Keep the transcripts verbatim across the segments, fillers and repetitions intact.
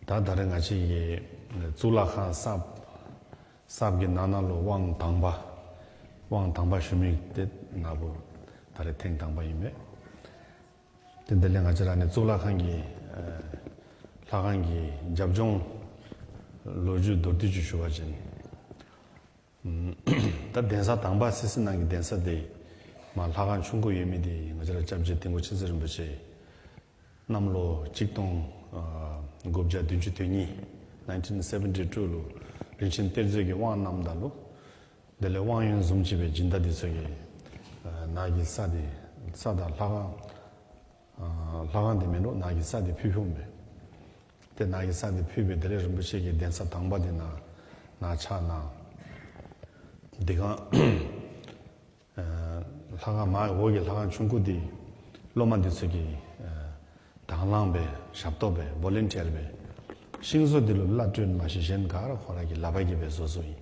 ད་ད་རེས་ང་བཅས་ཀྱི་གཙུག་ལག་ཁང་གསརཔ་གསརཔ་གི་ནང་ན་ལུ་དབང་དང་པ་དབང་དང་པ་ཞུ་མི་དེ་ནཱ་ལུ་ད་རེས་ཐེངས་དང་པ་ཨིན་པས། དེ་དེ་ལས་ང་བཅས་ར་ནི་གཙུག་ལག་ཁང་གི་ཨ་ལྷ་ཁང་གི་རྒྱབ་ལྗོངས་ལོ་རྒྱུས་མདོར་བསྡུས་ཅིག་ཞུ་བ་ཅིན། ད་གདན་ས་དང་པ་སི་སི་ནང་གི་གདན་ས་དེ་མར་ལྷ་ཁང་ཆུང་ཀུ་ཡོད་མི་དེ་ང་བཅས་ར་སྐྱབས་རྗེ་དིལ་མགོ་མཁྱེན་བརྩེ་རིན་པོ་ཆེ་གནམ་ལོ་གཅིག་སྟོང་ཨ་དགུ་བརྒྱ་བདུན་ཅུ་དོན་གཉིས་nineteen seventy two ལུ་རིན་ཆེན་གཏེར་མཛོད་ཀྱི་དབང་གནངམ་ད་ལུ་དེ་ལས་དབང་ཡོན་བཟུམ་ཅིག་སྦེ་སྦྱིན་བདག་འདི་ཚུ་གིས་ཨ་ནཱ་གི་ས་དེ་ས་དང་ལྷ་ཁང་ཨ་ལྷ་ཁང་དེ་མེན་རུང་ནཱ་གི་ས་དེ་ཕུལ་ཕུལཝ་མས། ཏེ་ནཱ་གི་ས་དེ་ཕུལ་སྦེ་དེ་ལས་རིན་པོ་ཆེ་གི་གདན་ས་དང་པ་དེ་ནཱ་ནཱ་ཕྱག་གནང་། དེ་སྒང་ཨ་ལྷ་ཁང་མར་འོག་གི་ལྷ་ཁང་ཆུང་ཀུ་དེ་སློབ་མ་འདི་ཚུ་གིས་ཨ་དང་བླངས་སྦེ་ཞབས་ཏོག་སྦེ་བོ་ལན་ཊིར་སྦེ་ཤིང་བཟོ་དེ་ལུ་བླ་སྤྲུལ་མ་གཞི་གཞན་ག་ར་ཁོ་ར་གི་ལག་པ་གིས་སྦེ་བཟོ་བཟོཝ་ཨིན།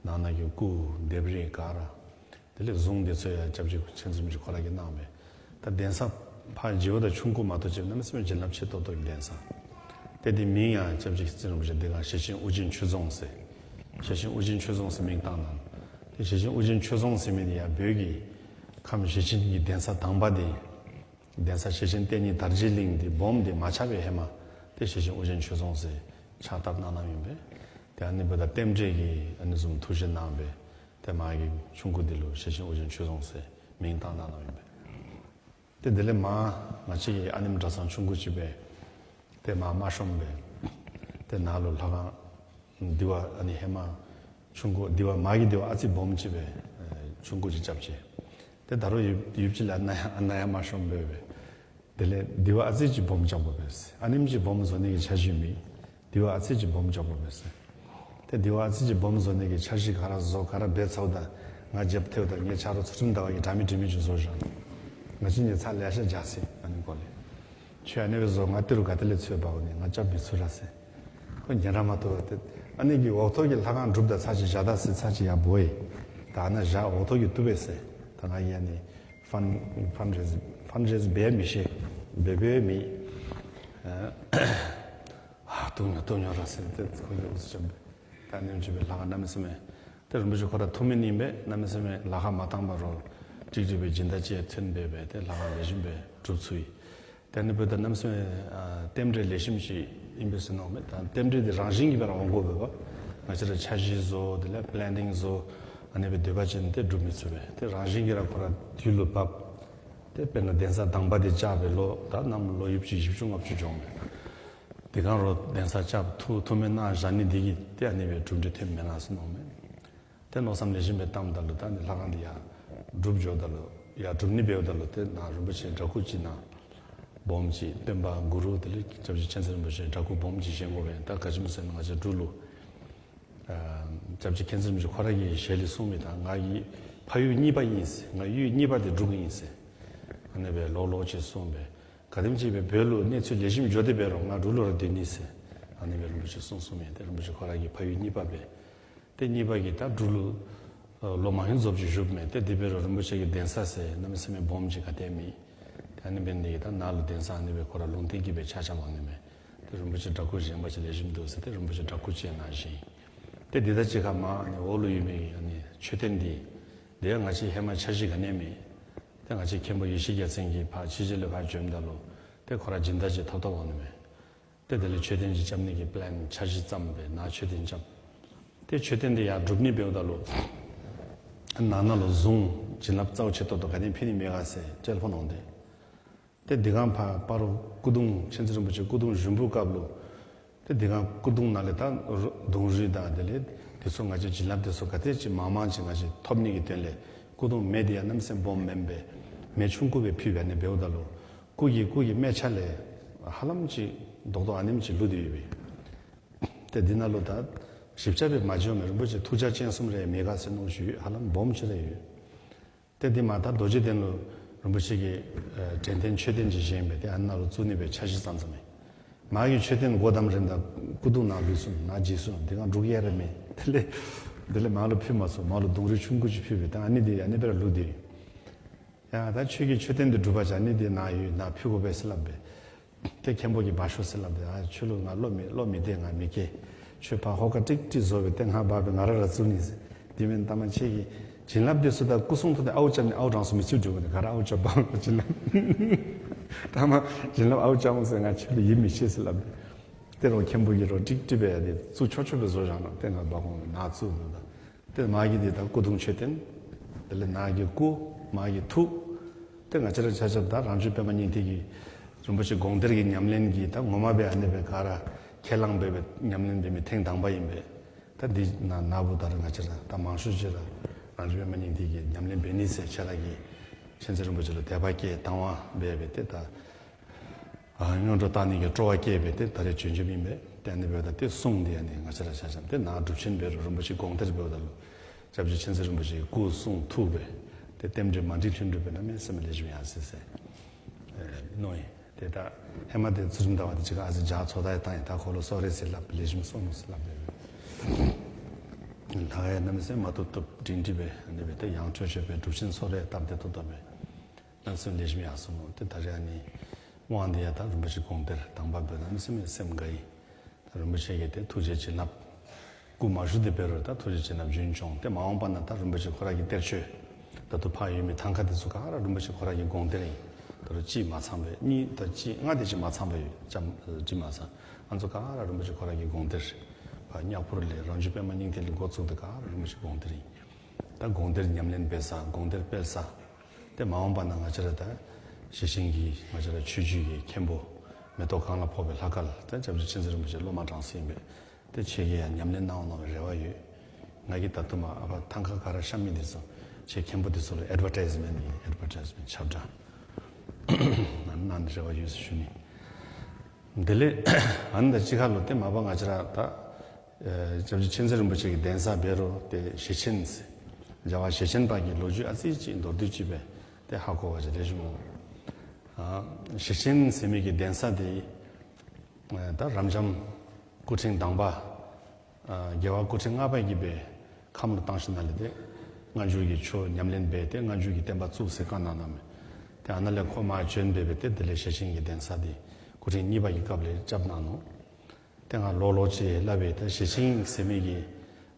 ནང་ན་གི་སྐུ་ལྡེབས་རིས་ག་ར། དེ་ལས་གཟུངས་དེ་ཚུ་ཡང་སྐྱབས་རྗེ་མཁྱེན་བརྩེ་རིན་པོ་ཆེ་ཁོ་ར་གིས་གནང་སྦེ། ད་གདན་ས་ཕར་བརྗེཝ་ད་ཆུང་ཀུ་མ་གཏོགས་ཅིག་གནམ་མེད་ས་མེད་བྱིན་རླབས་ཆེ་ཏོག་ཏོ་གི་གདན་ས། ཏེ་དེ་མིང་ཡང་སྐྱབས་རྗེ་མཁྱེན་བརྩེ་རིན་པོ་ཆེ་དེ་སྒང་ཞེ་ཆེན་ཨོ་རྒྱན་ཆོས་རྫོང་ཟེར། ཞེ་ཆེན་ཨོ་རྒྱན་ཆོས་རྫོང་ཟེར་མིང་བཏགས་གནང་། ཏེ་ཞེ་ཆེན་ཨོ་རྒྱན་ཆོས་རྫོང་ཟེར་མི་དེ་ཡང་བོད་ཀྱི་ཁམས་ཞེ་ཆེན་གྱི་གདན་ས་དང་པ་དེ་གདན་ས་ཞེ་ཆེན་བསྟན་གཉིས་དར་རྒྱས་གླིང་དེ་སྦོམ་དེ་མ་ཆགས་པའི་ཧེ་མ་ཏེ་ཞེ་ཆེན་ཨོ་རྒྱན་ཆོས་རྫོང་ཟེར་ཕྱག་བཏབ་གནང་གནངམ་ཨིན་པས། ཏེ་ཨ་ནི་འབདཝ་ད་རྟེན་འབྲེལ་གྱི་ཨ་ནི་བཟུམ་ཐུགས་བཞེད་གནང་སྦེ་ཏེ་མར་གྱི་ཆུང་ཀུ་དེ་ལུ་ཞེ་ཆེན་ཨོ་རྒྱན་ཆོས་རྫོང་ཟེར་མིང་བཏགས་གནང་གནངམ་ཨིན་པས། ཏེ་དེ་ལས་མར་ང་བཅས་ཀྱི་ཨ་ནེམ་གྲྭ་ཚང་ཆུང་ཀུ་ཅིག་སྦེ་ཏེ་མར་མ་ཤོངམ་སྦེ་ཏེ་ནཱ་ལུ་ལྷ་ཁང་དེ་བ་ཨ་ནི་ཧེ་མ་ཆུང་ཀུ་དེ་བ་མར་གྱི་དེ་བ་ཨ་ཙི་སྦོམ་ཅིག་སྦེ་ཨེ་ཆུང་ཀུ་ཅིག་རྐྱབ་ཅི། ཏེ་ད་རུང་ཡུདཔ་ཅིག་ལས་ནཱ་ཡང་ཨ་ནཱ་ཡང་མ་ཤོངམ་སྦེ་སྦེ། དེ་ལས་དེ་བ་ཨ་ཙི་ཅིག་སྦོམ་རྐྱབ་དགོ་པས་ཟེར། ཨ་ནེམ་ཅིག་སྦོམ་བཟོ་ནི་གི་འཆར་གཞི་མེད། དེ་བ་ཨ་ཙི་ཅིག་སྦོམ་རྐྱབ་དགོ་པས་ཟེར། ཏེ་དེ་བ་ཨ་ཙི་ཅིག་སྦོམ་བཟོ་ནི་གི་འཆར་གཞི་ག་ར་བཟོ་ག་ར་འབད་ཚརཝ་ད་ང་རྒྱབ་ཐལཝ་ད་ངེའི་ཆ་རོགས་ཚུལ་ཁྲིམས་ཟླ་བ་གིས་འདྲ་མིན་འདྲ་མིན་ཅིག་བཟོ་བཞག། ང་བཅས་ནི་ཚར་ལེ་ཤ་བཞག་ཟེར། ཨ་ནི་སྐོར་ལས་ཁྱོད་ཨ་ནི་སྦེ་བཟོ་ང་ཏི་རུ་ག་ཏེ་ལས་ཚུར་འབག་འོང་ནི། ང་རྐྱབ་མི་ཚུགས་ར་ཟེར། ཁོ་ཉན་ར་མ་བཏུབ་པར་ཏེ་ཨ་ནི་གི་འོག་ཐོག་གི་ལྷ་ཁང་སྒྲུབ་ད་ཚར་ཅིག་བཞག་ད་ཟེར། ཚར་ཅིག་ཡར་འབོ་ཡི། ད་ཨ་ནཱ་བཞག་འོག་ཐོག་གི་བཏུབ་པས་ཟེར། ད་ང་གིས་ཨ་ནི་ཕཱན་ཕཱན་རེས་ཕཱན་རེས་འབད་མི་ཤེས། འབད་འབདཝ་མེད། ཨ་བཏུབ་ནི་བཏུབ་ནི་ར་ཟེར་ཏེ་ཁོ་གིས་ཨུ་ཚུགས་རྐྱབ་སྦེ། ད་ཨ་ནེམ་ཅིག་སྦེ་ལྷ་ཁང་གནམ་མེད་ས་མེད་ཏེ་རིན་པོ་ཆེ་ཁོ་ར་ཐུགས་སྨོན་ཨིན་པས། གནམ་མེད་ས་མེད་ལྷ་ཁང་མ་བཏང་བར་རོགས་ཀྲིག་ཀྲི་སྦེ་སྦྱིན་བདག་ཅིག་ཐོན་སྦེ་སྦེ་ཏེ་ལྷ་ཁང་ལེགས་ཤོམ་སྦེ་གྲུབ་ཚུགས་ཡི། ཏེ་ཨ་ནི་འབདཝ་ད་གནམ་མེད་ས་མེད་ཨ་རྟེན་འབྲེལ་ལེགས་ཤོམ་ཅིག་ཨིན་པས་ཟེར་མནོཝ་མས། ད་རྟེན་འབྲེལ་འདི་རང་བཞིན་གྱིས་སྦེ་ར་འོང་དགོ་པས་པ། ང་བཅས་ར་འཆར་གཞི་བཟོ་དེ་ལས་པི་ལེ་ནིང་བཟོ་ཨ་ནི་སྦེ་སྡོད་པ་ཅིན་ཏེ་སྒྲུབ་མི་ཚུགས་པས། ཏེ་རང་བཞིན་གྱིས་ར་ཁོ་ར་དུས་ལུ་བབས། ཏེ་དཔེར་ན་གདན་ས་དང་པ་འདི་བཅགས་སྦེ་ལོ་ད་གནམ་ལོ་ཡུདཔ་ཅིག་བཞི་བཅུ་ལྔ་བཅུ་འགྱོཝ་མས། དེ་སྒང་རོགས་གདན་ས་བཅགས་ཐུགས་ཐུགས་སྨོན་གནང་བཞག་ནི་འདི་གིས་ཏེ་ཨ་ནི་སྦེ་གྲུབ་འབྲས་ཐོནམ་མེན་ན་ཟེར་མནོཝ་མས། ཏེ་མནོ་བསམ་ལེགས་ཤོམ་སྦེ་བཏངམ་ད་ལུ་ད་ཨ་ནི་ལྷ་ཁང་འདི་ཡར་སྒྲུབ་འགྱོཝ་ད་ལུ་ཡར་སྒྲུབ་ནི་འབདཝ་ད་ལུ་ཏེ་ནཱ་རིན་པོ་ཆེ་འདྲ་སྐུ་ཅིག་ནཱ་སྦོམ་ཅིག་སྟོན་པ་གུ་རུ་དེ་ལས་སྐྱབས་རྗེ་མཁྱེན་བརྩེ་རིན་པོ་ཆེ་འདྲ་སྐུ་སྦོམ་ཅིག་བཞེངས་དགོ་པས། ད་ག་ཅི་སྨོ་ཟེར་ན་ང་བཅས་འབྲུག་ལུ་ཨ་སྐྱབས་རྗེ་མཁྱེན་བརྩེ་རིན་པོ་ཆེ་ཁོ་ར་གི་ཞལ་ལས་གསུངས་མི་ད་ང་གི་ཕ་ཡུལ་གཉིས་པ་ཨིན་ཟེར། ང་ཡུལ་གཉིས་པ་འདི་འབྲུག་ཨིན་ཟེར། ཨ་ནི་སྦེ་ལོག་ལོག་ཅིག་གསུངས་སྦེ། ག་དེམ་ཅིག་སྦེ་བོད་ལུ་གནས་ཚུལ་ལེགས་ཤོམ་འགྱོ་སྟེ་འབད་རུང་ང་འབྲུག་ལུ་ར་སྡོད་ནི་ཟེར། ཨ་ནི་སྦེ་རིན་པོ་ཆེ་གསུངས་གསུངསམ་ཨིན། ཏེ་རིན་པོ་ཆེ་ཁོ་ར་གི་ཕ་ཡུལ་གཉིས་པ་སྦེ། ཏེ་གཉིས་པ་གིས་ད་འབྲུག་ལུ་ལོ་མང་རབས་ཅིག་བཞུགསཔ་མས། ཏེ་དེ་འབད་རུང་རིན་པོ་ཆེ་གི་གདན་ས་ཟེར་གནམ་མེད་ས་མེད་སྦོམ་ཅིག་ག་ཏེ་མེད། ཏེ་ཨ་ནི་འབད་ནི་དེ་གིས་ད་ནཱ་ལུ་གདན་ས་ཨ་ནི་སྦེ་ཁོ་ར་ལུང་བསྟན་གྱིས་སྦེ་ཆགས་ཆགསཔ་འོང་ནི་མས། ཏེ་རིན་པོ་ཆེ་འདྲ་སྐུ་བཞེངས་པ་ཅིན་ལེགས་ཤོམ་འདུག་ཟེར་ཏེ་རིན་པོ་ཆེ་འདྲ་སྐུ་ཅིག་ནཱ་བཞེངས། ཏེ་འདི་དང་གཅིག་ཁར་མར་ཨ་ནི་འོག་ལུ་ཡོད་མི་ཨ་ནི་མཆོད་རྟེན་འདི་དེ་ཡང་ང་བཅས་ཧེ་མ་འཆར་གཞི་ག་ནི་ཡང་མེད། ཏེ་ང་བཅས་མཁན་པོ་ཡེ་ཤེས་རྒྱལ་མཚན་གྱིས་ཕར་ཕྱི་རྒྱལ་ལས་ཕར་བྱོནམ་ད་ལུ་ཏེ་ཁོ་ར་སྦྱིན་བདག་ཅིག་ཐོབ་ཐོབ་འོང་ནི་མས། ཏེ་དེ་ལས་མཆོད་རྟེན་ཅིག་རྐྱབ་ནི་གི་པི་ལེན་འཆར་གཞི་བརྩམས་སྦེ་ནཱ་མཆོད་རྟེན་རྐྱབ། ཏེ་མཆོད་རྟེན་འདི་ཡར་སྒྲུབ་ནི་འབདཝ་ད་ལུ་ནང་ན་ལུ་གཟུངས་བྱིན་རླབས་རྩ་བ་ཆེ་ཏོག་ཏོ་ག་ནི་ཡང་ཕུལ་ནི་མེད་ག་ཟེར་ཊེ་ལི་ཕོན་འོང་སྟེ། ཏེ་དེ་སྒང་ཕར་སྤ་རོ་སྐུ་གདུང་མཁྱེན་བརྩེ་རིན་པོ་ཆེ་སྐུ་གདུང་བཞུགས་པའི་སྐབས་ལུ་ཏེ་དེ་སྒང་སྐུ་གདུང་ནང་ལས་ད་གདུང་རུས་དང་དེ་ལས་དེ་ཚུ་ང་བཅས་བྱིན་རླབས་དེ་ཚུ་ག་དེ་ཅིག་མང་མང་ཅིག་ང་བཅས་ཐོབ་ནི་གི་དོན་ལས་སྐུ་གདུང་མེ་དེ་ཡང་གནམ་མེད་ས་མེད་སྦོམ་མེན་པས། མེ་ཆུང་ཀུ་སྦེ་ཕུལ་སྦེ་ཨ་ནི་འབདཝ་ད་ལུ་སྐུ་གི་སྐུ་གི་སྨད་ཆ་ལས་ཧ་ལམ་ཅིག་རྡོག་རྡོག་ཨ་ནེམ་ཅིག་ལུས་ཏེ་ཡོད་པས། ཏེ་འདི་ནང་ལུ་ད་ཞིབ་ཆ་སྦེ་མ་མཇལཝ་མས། རིན་པོ་ཆེ་ཐུགས་ཅར་ཅན་གསུམ་རེ་མེད་ག་ཟེར་མནོཝ་ཅིག་ཡོད། ཧ་ལམ་སྦོམ་ཅིག་ར་ཡོད། ཏེ་འདི་མར་ད་རྡོ་རྗེ་གདན་ལུ་རིན་པོ་ཆེ་གི་ཨེ་དྲན་རྟེན་མཆོད་རྟེན་ཅིག་བཞེངས་སྦེ་ཏེ་ཨ་ནཱ་ལུ་བཙུགས་ནི་སྦེ་འཆར་གཞི་བརྩམས་བརྩམསཔ་མས། མར་གྱི་མཆོད་རྟེན་སྒོ་བསྡམ་རནམ་ད་སྐུ་གདུང་ནཱ་ལུས་སོང་། ནཱ་བརྗེད་སོང་། དེ་སྒང་འབྲུག་ཡ་ར་མེད། དེ་ལས་དེ་ལས་མར་ལུ་ཕུལ་མ་ཚུགས། མར་ལུ་གདུང་རུས་ཆུང་ཀུ་ཅིག་ཕུལ་སྦེ་ད་ཨ་ནི་འདི་ཨ་ནི་སྦེ་ར་ལུས་ཏེ། ཡ་ད་ཁྱོད་ཀྱི་མཆོད་རྟེན་འདི་སྒྲུབ་པ་ཅིན་ཨ་ནི་འདི་ནཱ་ཡོད། ནཱ་ཕུལ་དགོ་པས་ཟེར་སླབ་སྦེ། ཏེ་མཁན་པོ་གིས་འབག་ཤོག་ཟེར་སླབ་སྟེ། ཨ་ཁྱོད་ལུ་ང་བློ་མི་བློ་མི་བདེ། ང་མི་སྐྱེ། ཁྱོད་ཕར་ཧོ་ཀ་ཀྲིག་ཀྲི་བཟོ་སྦེ་ཏེ་ང་འབག་སྦེ་ང་ར་ར་བཙུགས་ནི་ཟེར། དེ་མེན་ད་མ་ཁྱེད་ཀྱི་བྱིན་རླབས་འདི་ཚུ་ད་སྐུ་གསུང་ཐོག་ཏེ་ཨའུ་རྐྱབ་ནི་ཨའུ་གྲངས་སུ་མི་ཚུད་འགྱོ་གོ་ནི། ག་ར་ཨའུ་རྐྱབ་པ་བྱིན་རླབས། ད་མ་བྱིན་རླབས་ཨའུ་རྐྱབ་འོང་ཟེར་ང་ཁྱོད་ལུ་ཡིད་མི་ཆེས་ཟེར་སླབ་སྟེ། ཏེ་རོགས་མཁན་པོ་གིས་རོགས་ཀྲིག་ཀྲི་སྦེ་ཏེ་བཙུགས་ཆོག་ཆོག་སྦེ་བཟོ་བཞག་ནུག། ཏེ་ང་འབག་འོང་ནཱ་བཙུགས་འདུག། ད་ཏེ་མ་གི་འདི་ད་སྐུ་གདུང་མཆོད་རྟེན། དེ་ལས་ནཱ་གི་སྐུ། མ་གི་ཐུགས། ཏེ་ང་བཅས་ར་ཆ་ཁྱབ་ད་རང་བྱུང་པདྨ་སྙིང་ཐིག་གི་རིན་པོ་ཆེ་དགོངས་གཏེར་གྱི་ཉམས་ལེན་གྱི་ད་ངོ་མ་སྦེ་ཨ་ནི་སྦེ་ག་ར་ཁས་བླངས་འབད་སྦེ་ཉམས་ལེན་འབད་མི་ཐེངས་དང་པ་ཨིན་པས། ད་འདི་ནཱ་ནཱ་བུ་ད་ར་ང་བཅས་ར་ད་མང་ཤོས་ཅིག་ར་རང་བྱུང་པདྨ་སྙིང་ཐིག་གི་ཉམས་ལེན་འབད་ནི་ཟེར་ཁྱེད་ར་གིས་མཁྱེན་བརྩེ་རིན་པོ་ཆེ་ལུ་དད་པ་སྐྱེས་དང་བ་འབད་སྦེ་ཏེ་ད་ཨ་སྔོན་འགྲོ་བཏང་ནི་གི་སྤྲོ་བ་སྐྱེས་སྦེ་ཏེ་ད་རེས་བྱོན་བྱོནམ་ཨིན་པས། ཏེ་ཨ་ནི་འབདཝ་ད་ཏེ་གསུང་འདི་ཨ་ནི་ང་བཅས་ར་ཆ་ཁྱབ་ཏེ་ནཱ་སྒྲུབ་ཆེན་འབད་རུང་རིན་པོ་ཆེ་དགོངས་གཏེར་འབདཝ་ད་ལུ་སྐྱབས་རྗེ་མཁྱེན་བརྩེ་རིན་པོ་ཆེ་གི་སྐུ་གསུང་ཐུགས་སྦེ་ཏེ་རྟེན་འབྲེལ་མ་འགྲིག་ལྷུན་གྲུབ་སྦེ་གནམ་མེད་ས་མེད་ལེགས་ཤོམ་ཡར་སོ་ཡི་ཟེར་ཨེ་མནོ་ཡི། ཏེ་ད་ཧེ་མ་ཏེ་ཚུལ་ཁྲིམས་ཟླ་བ་འདི་ཅིག་ཁར་ཨ་ཙི་ཇ་ཚོད་ལྟ་ཡང་བཏང་ཡི། ད་ཁོ་ལུ་གསོལ་རས་ཟེར་སླབ་ལེགས་ཤོམ་གསོལ་ནུག་ཟེར་སླབ་སྦེ་ལྷག་ཡང་གནམ་མེད་ས་མེད་མ་བཏུབ་བཏུབ་སྒྲིང་སྒྲི་སྦེ་ཨ་ནི་སྦེ་ཏེ་ཡང་ཆོས་ཆོས་སྦེ་སྒྲུབ་ཆེན་གསོལ་རས་སྟབས་བདེ་ཏོག་ཏོ་སྦེ་གནམ་མེད་ས་མེད་ལེགས་ཤོམ་ཡར་སོ་ནུག། ཏེ་ད་རེས་ཨ་ནི་དབང་འདི་ཡང་ད་རིན་པོ་ཆེ་དགོངས་གཏེར་དང་པ་འབདཝ་ད་གནམ་མེད་ས་མེད་སེམས་དགའ་ཡི། ད་རིན་པོ་ཆེ་གི་ཏེ་ཐུགས་རྗེ་བྱིན་རླབས་སྐུ་མ་བཞུགས་ཏེ་འབད་རུང་ད་ཐུགས་རྗེ་བྱིན་རླབས་རྒྱུན་སྐྱོང་། ཏེ་མ་འོངས་པ་ན་ད་རིན་པོ་ཆེ་ཁོ་ར་གི་གཏེར་ཆོས་ད་ལྟོ་ཕར་ཡོད་མི་ཐང་ཀ་འདི་ཚུ་ག་ར་རིན་པོ་ཆེ་ཁོ་ར་གི་དགོངས་གཏེར་ཨིན། ད་རུང་གཅིག་མ་ཚངམ་སྦེ་གཉིས་ད་གཅིག་ལྔ་དེ་ཅིག་མ་ཚངམ་སྦེ་ཡོད་ཙམ་ཅིག་མ་ཚང་། ཨ་ནི་ཚུ་ག་ར་རིན་པོ་ཆེ་ཁོ་ར་གི་དགོངས་གཏེར། ཕར་གཉགས་ཕུར་ལས་རང་བྱུང་པདྨ་སྙིང་ཐིག་ལས་འགོ་བཙུགས་ཏེ་ག་ར་རིན་པོ་ཆེ་དགོངས་གཏེར་ཨིན། ད་དགོངས་གཏེར་ཉམས་ལེན་འབད་ས་དགོངས་གཏེར་སྤེལ་ས། ཏེ་མ་འོངས་པ་ན་ང་བཅས་ར་ད་ཞེ་ཆེན་གྱི་ང་བཅས་ར་ཆོས་བརྒྱུད་ཀྱི་མཁན་པོ་མེ་ཏོག་གང་ལ་ཕོག་པའི་ལྷ་སྐལ་ད་སྐྱབས་རྗེ་མཁྱེན་བརྩེ་རིན་པོ་ཆེ་སློབ་མ་གྲངས་སུ་ཨིན་པས། ཏེ་ཁྱེད་ཀྱིས་ཡང་ཉམས་ལེན་གནང་འོང་མནོ་བའི་རེ་བ་ཡོད། ང་གིས་ད་ལྟོ་མར་ཨ་ཕར་ཐང་ཀ་ག་ར་བཤམས་མི་འདི་ཚུ་ཁྱེད་མཁན་པོ་འདི་ཚུ་ལུ་ཨེཌ་ཝར་ཊའིཛ་མེནཊ་ཨིན། ཨེཌ་ཝར་ཊའིཛ་མེནཊ་ཁྱབ་བསྒྲགས་གནང་ནི་རེ་བ་ཡོད་ཟེར་ཞུ་ནི། དེ་ལས་ཨ་ནི་དང་གཅིག་ཁར་ལུ་ཏེ་མ་པ་ང་བཅས་ར་ད་ཨེ་སྐྱབས་རྗེ་མཁྱེན་བརྩེ་རིན་པོ་ཆེ་གི་གདན་ས་འབད་རུང་ཏེ་ཞེ་ཆེན་ཟེར་རྒྱལ་བ་ཞེ་ཆེན་པ་གི་ལོ་རྒྱུས་ཨ་ཙི་ཅིག་མདོར་བསྡུས་ཅིག་སྦེ་ཏེ་ཧ་གོ་བ་ཅིན་ལེགས་ཤོམ་འོང་། ཨ་ཞེ་ཆེན་ཟེར་མི་གི་གདན་ས་འདི་ཨ་ད་རབ་འབྱམས་སྐུ་ཕྲེང་དང་པ་ཨ་རྒྱལ་བ་སྐུ་ཕྲེང་ལྔ་པ་གིས་སྦེ་ཁམས་ལུ་བཏང་ཞིནམ་ལས་ཏེ་སྔ་འགྱུར་གྱི་ཆོས་ཉམས་ལེན་འབད་དེ་སྔ་འགྱུར་གྱི་བསྟན་པ་བཙུགས་ཟེར་བཀའ་གནང་གནངམ་མས། ཏེ་ཨ་ནཱ་ལས་ཁོ་མར་བྱོན་སྦེ་སྦེ་ཏེ་དེ་ལས་ཞེ་ཆེན་གྱི་གདན་ས་འདི་སྐུ་ཕྲེང་གཉིས་པ་གི་སྐབས་ལས་རྐྱབ་གནང་ནུག། ཏེ་ང་ལོག་ལོག་ཅིག་སླབ་སྦེ་ད་ཞེ་ཆེན་ཟེར་མི་གི་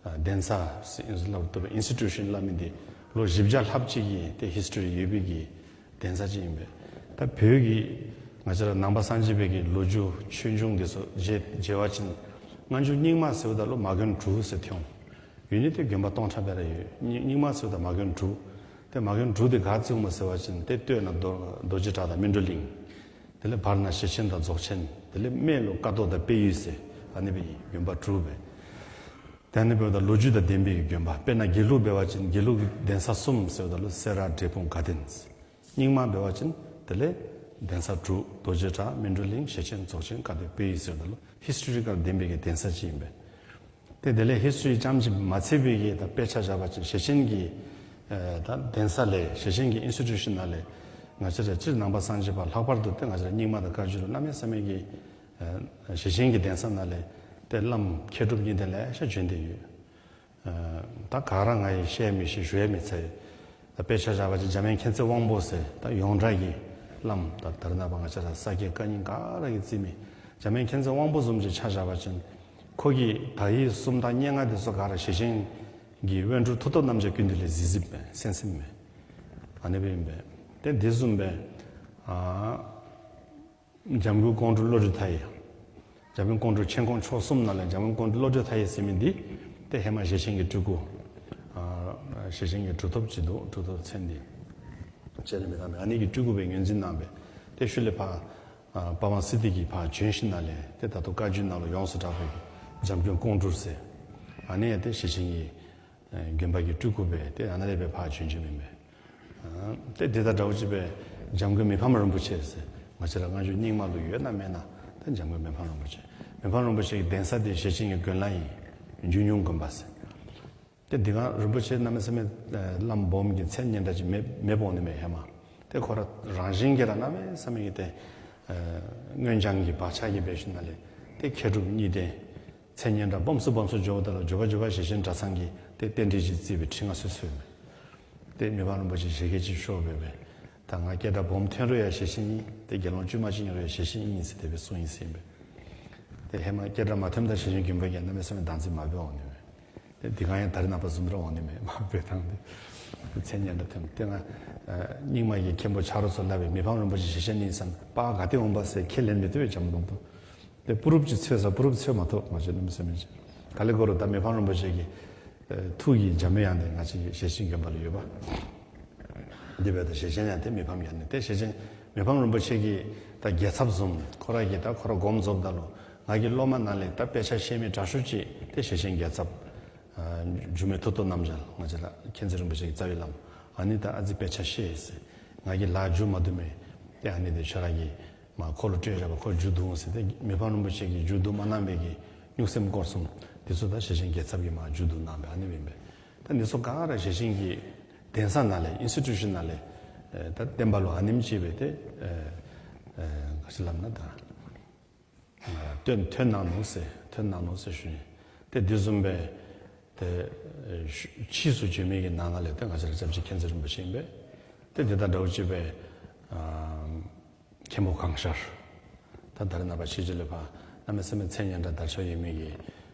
ཨ་གདན་ས་ཟེར་སླབ་དོ་བའི་ཨིན་སི་ཊི་ཊུ་ཤཱན་སླབ་མི་འདི་ལོ་བཞི་བརྒྱ་ལྷགཔ་ཅིག་གི་ཏེ་ཧིསི་ཊོ་རི་ཡོད་པའི་གི་གདན་ས་ཅིག་ཨིན་པས། ད་བོད་ཀྱི་ང་བཅས་ར་ནང་པ་སངས་རྒྱས་པའི་གི་ལོ་རྒྱུས་ཆོས་འབྱུང་འདི་ཚུ་མཇལ་མཇལ་བ་ཅིན་སྔ་འགྱུར་རྙིང་མ་ཟེརཝ་ད་ལུ་མ་དགོན་དྲུག་ཟེར་ཐོན་འོང་། ཡོད་ནི་ཏེ་དགོན་པ་སྟོང་ཕྲག་སྦེ་ར་ཡོད། རྙིང་རྙིང་མ་ཟེརཝ་ད་མ་དགོན་དྲུག། ཏེ་མ་དགོན་དྲུག་འདི་ག་ཅི་འོང་མས་ཟེར་བ་ཅིན་ཏེ་སྟོད་ན་རྡོ་རྡོ་རྗེ་བྲག་དང་སྨིན་གྲོལ་གླིང་། དེ་ལས་བར་ན་ཞེ་ཆེན་དང་རྫོགས་ཆེན། དེ་ལས་སྨད་ལུ་ཀ་ཐོག་དང་དཔལ་ཡུལ་ཟེར་ཨ་ནི་སྦེ་དགོན་པ་དྲུག་སྦེ། ཏེ་ཨ་ནི་འབདཝ་ད་ལོ་རྒྱུས་དང་ལྡན་པའི་དགོན་པ། དཔེར་ན་དགེ་ལུགས་འབད་བ་ཅིན་དགེ་ལུགས་ཀྱི་གདན་ས་གསུམ་ཟེརཝ་ད་ལུ་སེ་ར་འབྲས་སྤུངས་དགའ་ལྡན་ཟེར། རྙིང་མ་འབད་བ་ཅིན་དེ་ལས་གདན་ས་དྲུག། རྡོ་རྗེ་བྲག་སྨིན་གྲོལ་གླིང་ཞེ་ཆེན་རྫོགས་ཆེན་ཀ་ཐོག་དཔལ་ཡུལ་ཟེརཝ་ད་ལུ་ཧིསི་ཊོ་རི་ཀལ་ལྡན་པའི་གི་གདན་ས་ཅིག་ཨིན་པས། ཏེ་དེ་ལས་ཧིསི་ཊོ་རི་རྐྱངམ་ཅིག་མ་ཚད་པའི་གི་ད་དཔེ་ཆ་བཞག་པ་ཅིན་ཞེ་ཆེན་གྱི་ཨེ་ད་གདན་ས་ལས་ཞེ་ཆེན་གྱི་ཨིན་སི་ཊི་ཊུ་ཤཱན་ནང་ལས་ང་བཅས་ར་སྤྱིར་ནང་པ་སངས་རྒྱས་པ་ལྷག་པར་དུ་ཏེ་ང་བཅས་ར་རྙིང་མ་དང་བཀའ་བརྒྱུད་ལུ་གནམ་མེད་ས་མེད་ཀྱི་ཨེ་ཞེ་ཆེན་གྱི་གདན་ས་ནང་ལས་ཏེ་བླམ་མཁས་གྲུབ་གཉིས་ལྡན་ལེ་ཤ་བྱོན་ཏེ་ཡོད། ཨ་ད་ག་ར་ང་གིས་བཤད་མི་ཤེས་ཞུ་ཡང་མི་ཚར། ད་དཔེ་ཆ་བཞག་པ་ཅིན་འཇམ་དབྱངས་མཁྱེན་བརྩེ་དབང་པོ་ཟེར་ད་ཡོངས་གྲགས་ཀྱི་བླམ་ད་ད་རེས་ནངས་པ་ང་བཅས་ར་ས་སྐྱའི་བཀའ་རྙིང་ག་ར་གིས་བརྩི་མི་འཇམ་དབྱངས་མཁྱེན་བརྩེ་དབང་པོ་བཟུམ་ཅིག་ཆ་བཞག་པ་ཅིན་ཁོ་གིས་དག་ཡིག་གསུམ་དང་སྙན་ངག་འདི་ཚུ་ག་ར་ཞེ་ཆེན་གྱི་དབོན་སྤྲུལ་མཐུ་སྟོབས་རྣམ་རྒྱལ་ཀུན་འདུས་ལས་གཟིགས་གཟིགསཔ་མས། གསན་གསནམ་མས། ཨ་ནི་སྦེ་ཨིན་པས། ཏེ་འདི་བཟུམ་སྦེ་ཨ་འཇམ་མགོན་ཀོང་སྤྲུལ་བློ་གྲོས་མཐའ་ཡས། འཇམ་མགོན་ཀོང་སྤྲུལ་ཆེན་ཁོང་མཆོག་གསུམ་ནང་ལས་འཇམ་མགོན་ཀོང་སྤྲུལ་བློ་གྲོས་མཐའ་ཡས་ཟེར་མི་འདི་ཏེ་ཧེ་མ་ཞེ་ཆེན་གྱི་སྤྲུལ་སྐུ། ཨ་ཞེ་ཆེན་གྱི་གྲུབ་ཐོབ་ཅིག་འདུག། གྲུབ་ཐོབ་མཚན་འདི་བརྗེད་ནི་མེད་དམ། ཨ་ནི་གི་སྤྲུལ་སྐུ་སྦེ་ངོས་འཛིན་གནང་སྦེ་ཏེ་ཤུལ་ལས་ཕར་ཨ་པ་བོན་སིདྡྷི་གིས་ཕར་བྱོན་ཞིནམ་ལས་ཏེ་ད་ལྟོ་བཀའ་བརྒྱུད་ནང་ལུ་ཡོངས་སུ་གྲགས་པའི་འཇམ་མགོན་ཀོང་སྤྲུལ་ཟེར་ཨ་ནི་ཡང་ཏེ་ཞེ་ཆེན་གྱི་ཨེ་དགོན་པ་གི་སྤྲུལ་སྐུ་སྦེ་ཏེ་ཨ་ནཱ་ལས་སྦེ་ཕར་བྱོན་བྱོནམ་ཨིན་པས། ཨ་ཏེ་དེ་དང་འདྲཝ་ཅིག་སྦེ་འཇམ་མགོན་མི་ཕམ་རིན་པོ་ཆེ་ཟེར་ང་བཅས་ར་སྔ་འགྱུར་རྙིང་མ་ལུ་ཡོད་ན་མེད་ན་ད་འཇམ་མགོན་མི་ཕམ་རིན་པོ་ཆེ། མི་ཕམ་རིན་པོ་ཆེ་གི་གདན་ས་འདི་ཞེ་ཆེན་གྱི་དགོན་ལ་ཨིན། འཇུ་ཉུང་དགོན་པ་ཟེར། ཏེ་འདི་ག་རིན་པོ་ཆེ་གནམ་མེད་ས་མེད་ཨེ་བླམ་སྦོམ་གྱི་མཚན་སྙན་གྲགས་ཅིག་མེད་མེདཔ་འོང་ནི་མས་ཧེ་མ། ཏེ་ཁོ་ར་རང་བཞིན་གྱིས་ར་གནམ་མེད་ས་མེད་ཀྱི་ཏེ་ཨེ་སྔོན་སྦྱངས་ཀྱི་བག་ཆགས་ཀྱིས་འབད་ཞིནམ་ལས་ཏེ་མཁས་གྲུབ་གཉིས་ལྡན་མཚན་སྙན་གྲགས་སྦོམ་སུ་སྦོམ་སུ་འགྱོཝ་ད་ལུ་མགྱོགས་པ་མགྱོགས་པ་ཞེ་ཆེན་གྲྭ་ཚང་གིས་ཏེ་རྟེན་འབྲེལ་ཅིག་བརྩིས་སྦེ་ཁྲི་མངའ་གསོལ་གསོལཝ་མས། ཏེ་མི་ཕམ་རིན་པོ་ཆེ་ཞལ་གྱིས་ཅིག་ཤོར་སྦེ་སྦེ་ ད་ང་སྐད་གྲགས་སྦོམ་ཐོན་རུང་ཡང་ཞེ་ཆེན་ཨིན། ཏེ་དགེ་སློང་དཀྱུས་མ་ཅིག་ཨིན་རུང་ཡང་ཞེ་ཆེན་ཨིན་ཟེར་དེ་སྦེ་གསུངས་ཡི་ཟེར་ཨིན་པས། ཏེ་ཧེ་མ་སྐད་གྲགས་མ་ཐོནམ་ད་ཞེ་ཆེན་དགོན་པ་གིས་གནམ་མེད་ས་མེད་བདག་འཛིན་མ་འབད་འོང་ནི་མས། ཏེ་འདི་ག་ཡང་ད་རེས་ནངས་པ་བཟུམ་ར་འོང་ནི་མས། མ་འབད་ཐངས་ཏེ་མཚན་སྙན་གྲགས་ཐོན། ཏེ་ང་རྙིང་མ་གི་མཁན་པོ་ཆ་རོགས་ཚུ་སླབ་པས། མི་ཕམ་རིན་པོ་ཆེ་ཞེ་ཆེན་ཨིན་ཟེར་ན་པར་ག་ཏེ་འོང་པ་ཟེར་ཁས་ལེན་མི་བཏུབ་པས་འཇམ་ཏོང་ཏོ། ཏེ་པུ་རུབ་ཅིག་འཚོལ་ཟེར་པུ་རུབ་འཚོལ་མ་ཐོབ། ང་བཅས་གནམ་མེད་ས་མེད་ཅིག་ག་ལས་གོ་རུང་ད་མི་ཕམ་རིན་པོ་ཆེ་གི་ཨེ་ཐུགས་ཀྱི་འཇམ་པའི་དབྱངས་དེ་ང་བཅས་ཀྱི་ཞེ་ཆེན་དགོན་པ་ལུ་ཡོད་པ། དེ་འབདཝ་ད་ཞེ་ཆེན་ཡང་ཏེ་མི་ཕམ་ཡང་ནི། ཏེ་ཞེ་ཆེན་མི་ཕམ་རིན་པོ་ཆེ་གི་ད་རྒྱལ་ཚབ་བཟུམ་ཁོ་ར་གིས་ད་ཁོ་ར་དགོངས་རྫོགསཔ་ད་ལུ་ང་གི་སློབ་མ་ནང་ལས་ད་དཔེ་ཆ་ཤེས་མི་དྲག་ཤོས་ཅིག་ཏེ་ཞེ་ཆེན་རྒྱལ་ཚབ་ཨ་འགྱུར་མེད་མཐུ་སྟོབས་རྣམ་རྒྱལ། ང་བཅས་ར་མཁྱེན་བརྩེ་རིན་པོ་ཆེ་གི་རྩ་བའི་བླམ། ཨ་ནི་ད་ཨ་ཙི་དཔེ་ཆ་ཤེས་ཟེར། ང་གིས་ལཱ་མཇུག་མ་བསྡུ་མི་ཏེ་ཨ་ནི་དེ་ཁྱོད་ར་གིས་མ་ཁོ་ལུ་སྤྲོད་བཞག་པ་ཁོ་མཇུག་བསྡུ་འོང་ཟེར། ཏེ་མི་ཕམ་རིན་པོ་ཆེ་གིས་མཇུག་བསྡུ་མ་གནང་བའི་གི་གཉུག་སེམས་སྐོར་གསུམ་དེ་ཚུ་ད་ཞེ་ཆེན་རྒྱལ་ཚབ་ཀྱིས་མ་མཇུག་བསྡུ་གནང་བས། ཨ་ནི་སྦེ་ཨིན་པས། ད་འདི་ཚུ་ག་ར་ཞེ་ཆེན་གྱི་གདན་ས་ནང་ལས་ཨིན་སི་ཊི་ཊུ་ཤཱན་ནང་ལས་ཨེ་ད་བསྟན་པ་ལུ་ཨ་ནེམ་ཅིག་སྦེ་ཏེ་ཨེ་ཨེ་ག་ཅི་སླབ་ན་ད་ཨ་ཐོན་ཐོན་གནང་ནུག་ཟེར་ཐོན་གནང་ནུག་ཟེར་ཞུ་ནི། ཏེ་དེ་བཟུམ་སྦེ་ཏེ་ཨེ་ཕྱིས་སུ་བྱོན་མི་གི་ནང་ན་ལས་ཏེ་ང་བཅས་ར་སྐྱབས་རྗེ་མཁྱེན་བརྩེ་རིན་པོ་ཆེ་ཨིན་པས། ཏེ་དེ་དང་འདྲཝ་ཅིག་སྦེ་ཨ་མཁན་པོ་གང་ཤར། ད་ད་རེས་ནངས་པ་ཕྱི་རྒྱལ་ལུ་ཕར་གནམ་མེད་ས་མེད་མཚན་སྙན་གྲགས་དར་ཁྱབ་ཡོད་མི་གི་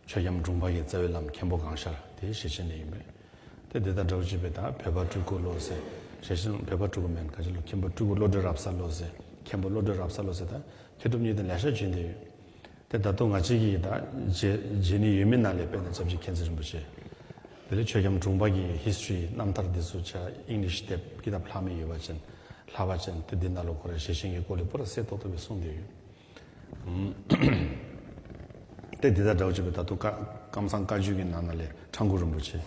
ཆོས་རྒྱམ་དྲུང་པ་གི་རྩ་བའི་བླམ་མཁན་པོ་གང་ཤར་དེ་ཞེ་ཆེན་ལས་ཨིན་པས། ཏེ་དེ་དང་འདྲཝ་ཅིག་སྦེ་ད་བོད་པ་སྤྲུལ་སྐུ་ལོ་ཟེར་ཞེ་ཆེན་བོད་པ་སྤྲུལ་སྐུ་མེན་ག་ཅི་ལོ་མཁན་པོ་སྤྲུལ་སྐུ་བློ་གྲོས་རབ་གསལ་ལོ་ཟེར་མཁན་པོ་བློ་གྲོས་རབ་གསལ་ལོ་ཟེར་ད་མཁས་གྲུབ་གཉིས་ལྡན་ལེ་ཤ་བྱོན་ཏེ་ཡོད། ཏེ་ད་ལྟོ་ང་བཅས་ཀྱིས་ད་མཇལ་མཇལ་ནི་ཡོད་མི་ནང་ལས་དཔེར་ན་སྐྱབས་རྗེ་མཁྱེན་བརྩེ་རིན་པོ་ཆེ། དེ་ལས་ཆོས་རྒྱམ་དྲུང་པ་གི་ཧིས་ཊོ་རི་རྣམ་ཐར་འདི་ཚུ་ཆ་ཨིང་ལིཤ་དེབ་ཀི་དེབ་ལྷག་མི་ཡོད་པ་ཅིན་ལྷག་པ་ཅིན་ཏེ་འདི་ནང་ལུ་ཁོ་ར་ཞེ་ཆེན་གྱི་སྐོར་ལས་པུ་ར་གསལ་ཏོག་ཏོ་སྦེ་གསུངས་ཏེ་ཡོད། ཏེ་འདི་དང་འདྲཝ་ཅིག་སྦེ་ད་ལྟོ་ཀ་ཀམ་ཚང་བཀའ་བརྒྱུད་ཀྱི་ནང་ན་ལས་ཁྲ་འགུ་རིན་པོ་ཆེ།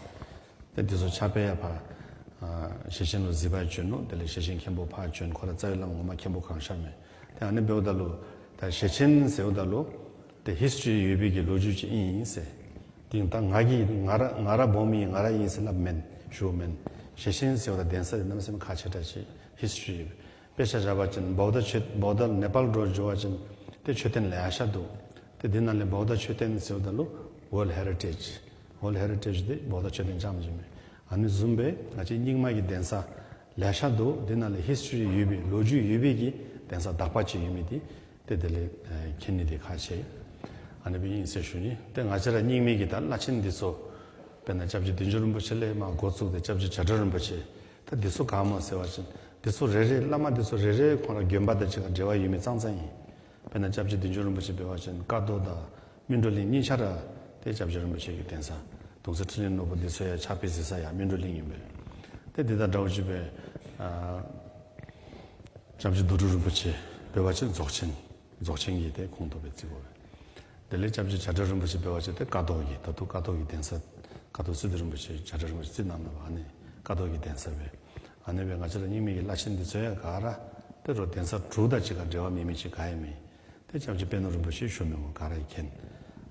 ཏེ་འདི་ཚུ་ཆ་སྦེ་ཡ་ཕར་ཨ་ཞེ་ཆེན་ལུ་གཟིགས་པར་བྱོན་ནུག། དེ་ལས་ཞེ་ཆེན་མཁན་པོ་ཕར་བྱོན། ཁོ་ར་རྩ་བའི་བླམ་ངོ་མ་མཁན་པོ་གང་ཤར་མས། ཏེ་ཨ་ནི་འབདཝ་ད་ལུ་ད་ཞེ་ཆེན་ཟེརཝ་ད་ལུ་ཏེ་ཧིས་ཊོ་རི་ཡོད་པའི་གི་ལོ་རྒྱུས་ཅིག་ཨིན་ཟེར། ཏེ་ད་ང་གིས་ང་ར་ང་ར་སྦོམ་ཨིན་ང་ར་ཨིན་ཟེར་སླབ་མེན་ཞུཝ་མེན། ཞེ་ཆེན་ཟེརཝ་ད་གདན་ས་དེ་གནམ་མེད་ས་མེད་ཁག་ཆེ་དྲགས་ཅིག་ཧིས་ཊོ་རི་ཡོད་པས། དཔེ་ཆ་བཞག་པ་ཅིན་བོའུ་དྷ་མཆོད་བོའུ་དྷ་ནེ་པཱལ་འགྲོ་འགྱོ་བ་ཅིན་ཏེ་མཆོད་རྟེན་ལེ་ཤ་འདུག། ཏེ་འདི་ནང་ལས་བོའུ་དྷ་མཆོད་རྟེན་ཟེརཝ་ད་ལུ་ཝཱལཌ་ཧེ་རི་ཊེཇ་ཝཱལཌ་ཧེ་རི་ཊེཇ་དེ་བོའུ་དྷ་མཆོད་རྟེན་རྐྱངམ་ཅིག་མས། ཨ་ནི་བཟུམ་སྦེ་ང་བཅས་རྙིང་མ་གི་གདན་ས་ལེ་ཤ་འདུག། འདི་ནང་ལས་ཧིས་ཊོ་རི་ཡོད་པའི་ལོ་རྒྱུས་ཡོད་པའི་གི་གདན་ས་དག་པ་ཅིག་ཡོད་མི་དེ་ཏེ་དེ་ལས་ཨེ་མཁྱེན་ནི་དེ་ཁག་ཆེ། ཨ་ནི་སྦེ་ཨིན་ཟེར་ཞུ་ནི། ཏེ་ང་བཅས་ར་རྙིང་མའི་གི་ད་བླ་ཆེན་འདི་ཚུ་དཔེར་ན་སྐྱབས་རྗེ་བདུད་འཇོམས་རིན་པོ་ཆེ་ལས་མར་འགོ་བཙུགས་ཏེ་སྐྱབས་རྗེ་བྱ་བྲལ་རིན་པོ་ཆེ། ད་འདི་ཚུ་ག་སྨོ་ཟེར་བ་ཅིན་འདི་ཚུ་རེ་རེ་བླ་མ་འདི་ཚུ་རེ་རེ་ཁོང་ར་དགོན་པ་དང་གཅིག་ཁར་འབྲེལ་བ་ཡོད་མི་ཙང་ཙང་ཨིན། དཔེར་ན་སྐྱབས་རྗེ་བདུད་འཇོམས་རིན་པོ་ཆེ་འབད་བ་ཅིན་ཀ་རྡོར་དང་སྨིན་གྲོལ་གླིང་གཉིས་ཆ་ར་ཏེ་སྐྱབས་རྗེ་རིན་པོ་ཆེ་གི་གདན་ས། གདུང་སྲས་ཕྲིན་ལས་ནོར་བུ་འདི་ཚུ་ཡང་ཕྱག་དཔེ་གཟིགས་ས་ཡང་སྨིན་གྲོལ་གླིང་ཨིན་པས། ཏེ་འདི་དང་འདྲཝ་ཅིག་སྦེ་ཨ་སྐྱབས་རྗེ་རྡོ་གྲུབ་རིན་པོ་ཆེ་འབད་བ་ཅིན་རྫོགས་ཆེན་རྫོགས་ཆེན་གྱི་ཏེ་ཁོངས་གཏོགས་སྦེ་བརྩི་དགོ་པས། དེ་ལས་སྐྱབས་རྗེ་བྱ་བྲལ་རིན་པོ་ཆེ་འབད་བ་ཅིན་ཏེ་ཀ་རྡོར་གྱི་ད་ལྟོ་ཀ་རྡོར་གྱི་གདན་ས་ཀ་རྡོར་སི་ཏུ་རིན་པོ་ཆེ་བྱ་བྲལ་རིན་པོ་ཆེ་རྩིས་གནང་གནངམ་ཨ་ནི་ཀ་རྡོར་གྱི་གདན་ས་སྦེ། ཨ་ནི་སྦེ་ང་བཅས་ར་རྙིང་མའི་གི་བླ་ཆེན་འདི་ཚུ་ཡང་ག་ར་ཏེ་རོགས་གདན་ས་དྲུག་དང་གཅིག་ཁར་འབྲེལ་བ་མེད་མི་ཅིག་ག་ཡང་མེད། ཏེ་སྐྱབས་རྗེ་པད་ནོར་རིན་པོ་ཆེ་ཞུ་མི་སྨོ་ག་ར་གིས་མཁྱེན།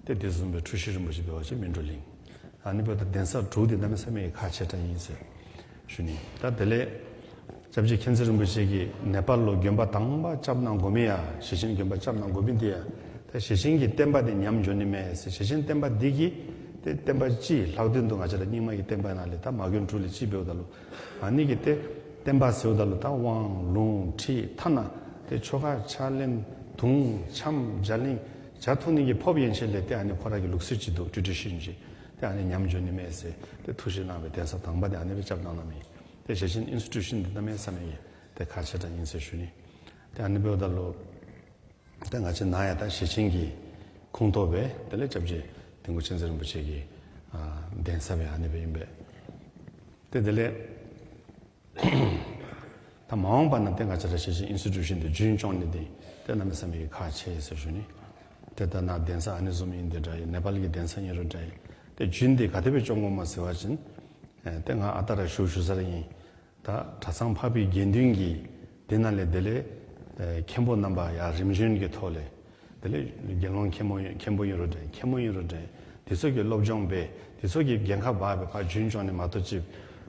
ཏེ་དེ་བཟུམ་སྦེ་འཁྲུལ་ཞིག་རིན་པོ་ཆེ་འབད་བ་ཅིན་སྨིན་གྲོལ་གླིང་། ཨ་ནི་འབདཝ་ད་གདན་ས་དྲུག་འདི་གནམ་མེད་ས་མེད་ཁག་ཆེ་དྲགས་ཨིན་ཟེར་ཞུ་ནི། ད་དེ་ལས་སྐྱབས་རྗེ་མཁྱེན་བརྩེ་རིན་པོ་ཆེ་གིས་ནེ་པཱལ་ལུ་དགོན་པ་དང་པ་རྐྱབ་གནང་དགོ་མི་ཡང་ཞེ་ཆེན་དགོན་པ་རྐྱབ་གནང་དགོ་མི་འདི་ཡང་ད་ཞེ་ཆེན་གྱི་བསྟན་པ་འདི་ཉམས་འགྱོ་ནི་མས་ཟེར། ཞེ་ཆེན་བསྟན་པ་འདི་གིས་ཏེ་བསྟན་པ་སྤྱིའི་ལྷག་དོན་དུ་ང་བཅས་ར་རྙིང་མ་གི་བསྟན་པ་ནང་ལས་ད་མ་དགོན་དྲུག་ལས་གཅིག་འབདཝ་ད་ལུ་ཨ་ནི་གི་ཏེ་བསྟན་པ་ཟེརཝ་ད་ལུ་ད་དབང་ལུང་ཁྲིད་ཐ་ན་ཏེ་ཆོ་ག་ཕྱག་ལེན་དུང་འཆམ་རྒྱ་གླིང་ཇ་འཐུང་ནི་གི་ཕོརཔ་ཡན་ཆད་ལས་ཏེ་ཨ་ནི་ཁོ་ར་གི་ལུགས་སྲོལ་ཅིག་འདུག། ཊེ་ཌི་ཤཱན་ཅིག། ཏེ་ཨ་ནི་ཉམས་འགྱོ་ནི་མས་ཟེར་ཏེ་ཐུགས་བཞེད་གནང་བའི་གདན་ས་དང་པ་འདི་ཨ་ནི་སྦེ་རྐྱབ་གནང་གནང་མི་ཏེ་ཞེ་ཆེན་ཨིན་སི་ཊི་ཊུ་ཤཱན་འདི་གནམ་མེད་ས་མེད་ཀྱི་ཏེ་ཁག་ཆེ་དྲགས་ཨིན་ཟེར་ཞུ་ནི། ཏེ་ཨ་ནི་འབདཝ་ད་ལུ་ཏེ་ང་བཅས་ནཱ་ཡང་ད་ཞེ་ཆེན་གྱི་ཁོངས་གཏོགས་སྦེ་དེ་ལས་སྐྱབས་རྗེ་དིལ་མགོ་མཁྱེན་བརྩེ་རིན་པོ་ཆེ་གི་ཨ་གདན་ས་སྦེ་ཨ་ནི་སྦེ་ཨིན་པས། ཏེ་དེ་ལས་ད་མ་འོངས་པ་ན་ཏེ་ང་བཅས་ར་ཞེ་ཆེན་ཨིན་སི་ཊི་ཊུ་ཤཱན་འདི་རྒྱུན་སྐྱོང་ནི་འདི་ཏེ་གནམ་མེད་ས་མེད་ཀྱི་ཁག་ཆེ་ཟེར་ཞུ་ནི། ཏེ་ད་ནཱ་གདན་ས་ཨ་ནི་བཟུམ་ཨིན་ཏེ་འདྲ་ཡི་ནེ་པཱལ་གྱི་གདན་ས་ཨིན་རུང་འདྲ་ཡི་ཏེ་རྒྱུན་འདི་ག་དེ་སྦེ་སྐྱོང་དགོཔ་སྨོ་ཟེར་བ་ཅིན་ཨེ་ཏེ་ང་ཨ་རྟག་ར་ཞུ་ཞུ་ས་ར་ཨིན། ད་གྲྭ་ཚང་འཕགས་པའི་དགེ་འདུན་གྱིས་དེ་ནང་ལས་དེ་ལས་ཨེ་མཁན་པོ་རྣམ་པ་ཡང་རིམ་བྱོན་གྱི་ཐོག་ལས་དེ་ལས་དགེ་སློང་མཁན་པོ་མཁན་པོ་ཨིན་རུང་འདྲ་མཁན་པོ་ཨིན་རུང་འདྲ་དེ་ཚུ་གིས་སློབ་སྦྱོང་འབད་དེ་ཚུ་གིས་འགན་ཁག་འབག་སྦེ་ཕར་རྒྱུན་སྐྱོང་ནི་མ་གཏོགས་ཅིག་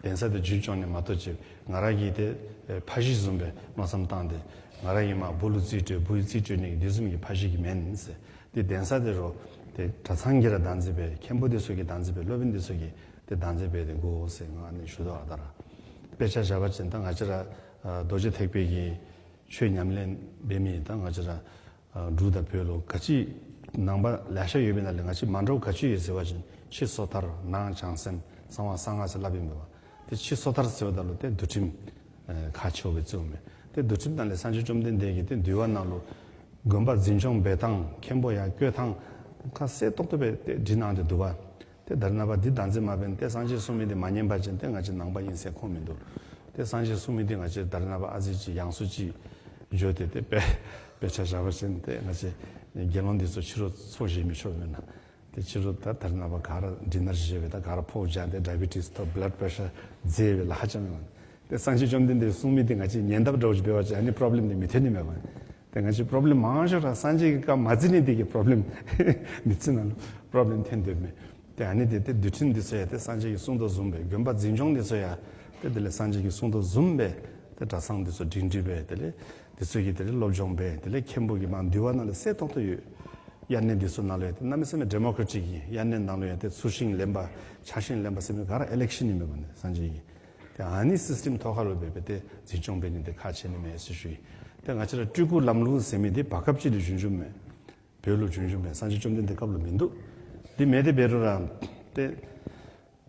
གདན་ས་དེ་རྒྱུན་སྐྱོང་ནི་མ་གཏོགས་ཅིག་ང་ར་གིས་ཏེ་ཨེ་ཕ་གཞིས་བཟུམ་སྦེ་མནོ་བསམ་བཏང་སྟེ་ང་ར་གིས་མར་བུ་ལུ་རྩིས་སྤྲོད་བུ་ཡི་རྩིས་སྤྲོད་ནི་གི་དེ་བཟུམ་གྱི་ཕ་གཞིས་ཀྱི་མེན་ཟེར། ཏེ་གདན་ས་དེ་རོགས་ཏེ་གྲྭ་ཚང་གིས་ར་བདག་འཛིན་འབད་མཁན་པོ་དེ་ཚུ་གིས་བདག་འཛིན་འབད་སློབ་དཔོན་དེ་ཚུ་གིས་ཏེ་བདག་འཛིན་འབད་དེ་དགོ་ཟེར་ང་ཨ་ནི་ཞུ་དོ། ཨ་རྟག་ར་དཔེ་ཆ་བཞག་པ་ཅིན་ད་ང་བཅས་ར་ ཨ་རྡོ་རྗེ་ཐེག་པའི་གི་ཆོས་ཉམས་ལེན་འབད་མི་ད་ང་བཅས་ར་ཨ་འབྲུག་དང་བོད་ལུ་ག་ཅི་ནང་པ་ལེ་ཤ་ཡོད་པའི་ནང་ལས་ང་བཅས་མ་འདྲཝ་ག་ཅི་ཡོད་ཟེར་བ་ཅིན་ཕྱི་སོ་ཐར་ནང་བྱང་སེམས་གསང་བ་གསང་སྔགས་ཟེར་སླབ་ཨིན་པས། ཏེ་ཕྱི་སོ་ཐར་ཟེརཝ་ད་ལུ་ཏེ་འདུལ་ཁྲིམས་ཨེ་ཁག་ཆེཝ་སྦེ་བརྩིཝ་མས། ཏེ་འདུལ་ཁྲིམས་ནང་ལས་སངས་རྒྱས་བཅོམ་ལྡན་འདས་ཀྱིས་ཏེ་འདུལ་བ་ནང་ལུ་དགོན་པ་འཛིན་སྐྱོང་འབད་ཐངས་མཁན་པོ་ཡར་བསྐོ་ཐངས་ཁ་གསལ་ཏོག་ཏོ་སྦེ་ཏེ་བྲིས་གནང་སྟེ་འདུག་པ། ཏེ་ད་རེས་ནངས་པ་འདི་བདག་འཛིན་མ་འབད་ན་ཏེ་སངས་རྒྱས་གསུངས་མི་འདི་མ་ཉན་པ་ཅིན་ཏེ་ང་བཅས་ནང་པ་ཨིན་ཟེར་ཁུངས་མིན་འདུག། ཏེ་སངས་རྒྱས་གསུངས་མི་འདི་ང་བཅས་ད་རེས་ནངས་པ་ཨ་ཙི་ཅིག་ཡང་སུ་ཅིག་བརྗོད་དེ་ཏེ་དཔེ་དཔེ་ཆ་བཞག་པ་ཅིན་ཏེ་ང་བཅས་དགེ་སློང་འདི་ཚུ་ཕྱི་རུ་ཚོགས་བཞེས་མི་ཆོག་མེན་ན། ཏེ་ཕྱི་རུ་ད་ད་རེས་ནངས་པ་ག་ར་ཌི་ནར་བཞེས་སྦེ་ད་ག་ར་ཕོཝ་བརྒྱངས་ཏེ་ཌའི་བི་ཊིས་དང་བླཌ་པེ་ཤར་འཛེགས་སྦེ་ལཱ་ཁག་རྐྱབ་མི་འོང་། ཏེ་སངས་རྒྱས་བཅོམ་ལྡན་འདས་གསུངས་མི་འདི་ང་བཅས་ཉན་དཔ་འདྲཝ་ཅིག་འབད་བ་ཅིན་ཨ་ནི་པོརོབ་ལེམ་འདི་མི་ཐོན་ནི་མས་པ། ཏེ་ང་བཅས་པོརོབ་ལེམ་མང་ཤོས་ར་སངས་རྒྱས་ཀྱིས་བཀའ་མ་བརྩི་ནི་འདི་གིས་པོརོབ་ལེམ་མི་ཚེ་ནང་ལུ་པོརོབ་ལེམ་ཐོན་དོ་མས། ཏེ་ཨ་ནི་འདི་ཏེ་འདུལ་ཁྲིམས་འདི་ཚུ་ཡང་ཏེ་སངས་རྒྱས་ཀྱིས་གསུངས་དོ་བཟུམ་སྦེ་དགོན་པ་འཛིན་སྐྱོང་འདི་ཚུ་ཡང་ཏེ་དེ་ལས་སངས་རྒྱས་ཀྱིས་གསུངས་དོ་བཟུམ་སྦེ་ཏེ་གྲྭ་ཚང་འདི་ཚུ་སྒྲིང་སྒྲི་སྦེ་དེ་ལས་འདི་ཚུ་གིས་དེ་ལས་སློབ་སྦྱོང་འབད་དེ་ལས་མཁན་པོ་གིས་མར་འདུལ་བ་ནང་ལས་གསལ་ཏོག་ཏོ་ཡོད། དབྱར་གནས་འདི་ཚུ་ནང་ལུ་ཡང་ཏེ་གནམ་མེད་ས་མེད་ཌེ་མོ་ཀྲེ་ཊིག་གི་དབྱར་གནས་ནང་ལུ་ཡང་ཏེ་ཚུལ་ཤིང་ལེན་པ་ཆར་ཤིང་ལེན་པ་ཟེར་མི་ག་ར་ཨི་ལེག་ཤཱན་ཨིན་མས་པ་ནི་སངས་རྒྱས་ཀྱིས། ཏེ་ཨ་ནི་སིསི་ཊེམ་ཐོག་ཁ་ལུ་སྦེ་སྦེ་ཏེ་འཛིན་སྐྱོང་འབད་ནི་འདི་ཁག་ཆེ་ནི་མས་ཟེར་ཞུ་ཡི། ཏེ་ང་བཅས་ར་སྤྲུལ་སྐུ་ལམ་ལུགས་ཟེར་མི་འདི་བར་སྐབས་ཅིག་ལས་བྱུང་བྱུངམ་མས། བོད་ལུ་བྱུང་བྱུངམ་མས། སངས་རྒྱས་བཅོམ་ལྡན་འདས་སྐབས་ལུ་མིན་འདུག། འདི་མེན། དེ་འབད་རུང་ར་ཏེ་